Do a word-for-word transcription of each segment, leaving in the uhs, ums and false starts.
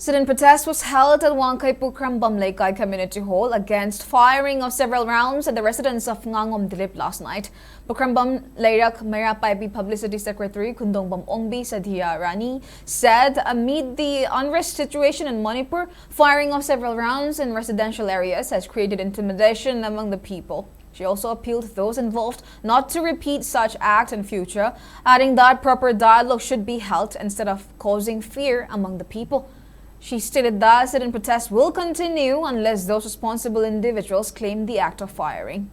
Sit-in protest was held at Wangkhei Pukhrambam Leikai Community Hall against firing of several rounds at the residence of Ngangom Dilip last night. Pukhrambam Leirak Meira Paibi Publicity Secretary Khundongbam Ongbi Sadhya Rani said amid the unrest situation in Manipur, firing of several rounds in residential areas has created intimidation among the people. She also appealed to those involved not to repeat such act in future, adding that proper dialogue should be held instead of causing fear among the people. She stated that sit-in protests will continue unless those responsible individuals claim the act of firing.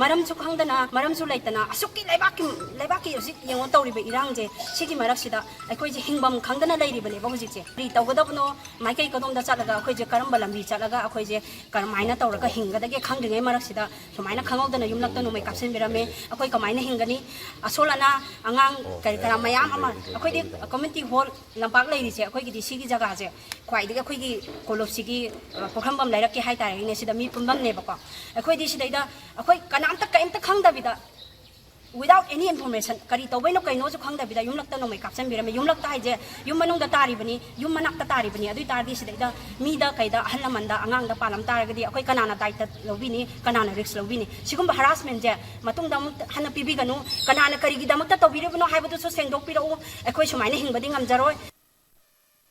ꯃꯔꯝꯁꯨ ꯈꯪꯗꯅ ꯃꯔꯝꯁꯨ ꯂꯩꯇꯅ ꯑꯁꯨꯛꯀꯤ ꯂꯩꯕꯥꯛꯀꯤ ꯂꯩꯕꯥꯛꯀꯤ ꯍꯧꯖꯤꯛ ꯌꯦꯡꯉꯣ ꯇꯧꯔꯤꯕ ꯏꯔꯥꯡꯁꯦ, ꯁꯤꯒꯤ ꯃꯔꯛꯁꯤꯗ ꯑꯩꯈꯣꯏꯁꯦ ꯍꯤꯡꯐꯝ ꯈꯪꯗꯅ ꯂꯩꯔꯤꯕꯅꯦꯕ ꯍꯧꯖꯤꯛꯁꯦ꯫ ꯀꯔꯤ ꯇꯧꯒꯗꯕꯅꯣ, ꯃꯥꯏꯀꯩ ꯀꯗꯣꯝꯗ ꯆꯠꯂꯒ ꯑꯩꯈꯣꯏꯁꯦ ꯀꯔꯝꯕ ꯂꯝꯕꯤ ꯆꯠꯂꯒ ꯑꯩꯈꯣꯏꯁꯦ ꯀꯔꯝꯍꯥꯏꯅ ꯇꯧꯔꯒ ꯍꯤꯡꯒꯗꯒꯦ ꯈꯪꯗ꯭ꯔꯤꯉꯩ ꯃꯔꯛꯁꯤꯗ ꯁꯨꯃꯥꯏꯅ ꯈꯪꯍꯧꯗꯅ ꯌꯨꯝꯂꯛꯇ ꯅꯣꯡꯃꯩ ꯀꯥꯞꯁꯤꯟꯕꯤꯔꯝꯃꯦ꯫ ꯑꯩꯈꯣꯏ ꯀꯃꯥꯏꯅ ꯍꯤꯡꯒꯅꯤ? ꯑꯁꯣꯜ ꯑꯅꯥ, ꯑꯉꯥꯡ ꯀꯔꯤ ꯀꯔꯥ ꯃꯌꯥꯝ ꯑꯃ ꯑꯩꯈꯣꯏꯗꯤ community hall ꯂꯝꯄꯥꯛ ꯂꯩꯔꯤꯁꯦ, ꯑꯩꯈꯣꯏꯒꯤꯗꯤ ꯁꯤꯒꯤ ꯖꯒꯥꯁꯦ ꯈ꯭ꯋꯥꯏꯗꯒꯤ ꯑꯩꯈꯣꯏꯒꯤ ꯀꯣꯂꯨꯞꯁꯤꯒꯤ ꯄꯣꯛꯐꯝꯕꯝ ꯂꯩꯔꯛꯀꯤ ꯍꯥꯏꯇꯥꯔꯦꯅꯦ, ꯁꯤꯗ ꯃꯤ ꯄꯨꯟꯐꯝꯅꯦꯕꯀꯣ꯫ ꯑꯩꯈꯣꯏꯗꯤ ꯁꯤꯗꯩꯗ ꯑꯩꯈꯣꯏ ꯀꯅꯥꯝꯇ ꯀꯔꯤꯝꯇ ꯈꯪꯗꯕꯤꯗ, without any information, ꯀꯔꯤ ꯇꯧꯕꯩꯅꯣ ꯀꯩꯅꯣꯁꯨ ꯈꯪꯗꯕꯤꯗ ꯌꯨꯝꯂꯛꯇ ꯅꯣꯡꯃꯩ ꯀꯥꯞꯁꯤꯟꯕꯤꯔꯝꯃꯦ꯫ ꯌꯨꯝꯂꯛꯇ ꯍꯥꯏꯁꯦ ꯌꯨꯝ ꯃꯅꯨꯡꯗ ꯇꯥꯔꯤꯕꯅꯤ, ꯌꯨꯝ ꯃꯅꯥꯛꯇ ꯇꯥꯔꯤꯕꯅꯤ꯫ ꯑꯗꯨ ꯑꯣꯏ ꯇꯥꯔꯗꯤ ꯁꯤꯗꯩꯗ ꯃꯤꯗ ꯀꯩꯗ ꯑꯍꯜ ꯂꯃꯟꯗ ꯑꯉꯥꯡꯗ ꯄꯥꯜꯂꯝ ꯇꯥꯔꯒꯗꯤ ꯑꯩꯈꯣꯏ ꯀꯅꯥꯅ ꯗꯥꯏꯇ ꯂꯧꯕꯤꯅꯤ, ꯀꯅꯥꯅ ꯔꯤꯛꯁ ꯂꯧꯕꯤꯅꯤ? ꯁꯤꯒꯨꯝꯕ ꯍꯔꯥꯁꯃꯦꯟꯁꯦ ꯃꯇꯨꯡꯗ ꯑꯃꯨꯛ ꯍꯟꯅ ꯄꯤꯕꯤꯒꯅꯨ꯫ ꯀꯅꯥꯅ ꯀꯔꯤꯒꯤꯗꯃꯛꯇ ꯇꯧꯕꯤꯔꯤꯕꯅꯣ ꯍꯥꯏꯕꯗꯨꯁꯨ ꯁꯦꯡꯗꯣꯛꯄꯤꯔꯛꯎ꯫ ꯑꯩꯈꯣꯏ ꯁꯨꯃꯥꯏꯅ ꯍꯤꯡꯕꯗꯤ ꯉꯝꯖꯔꯣꯏ꯫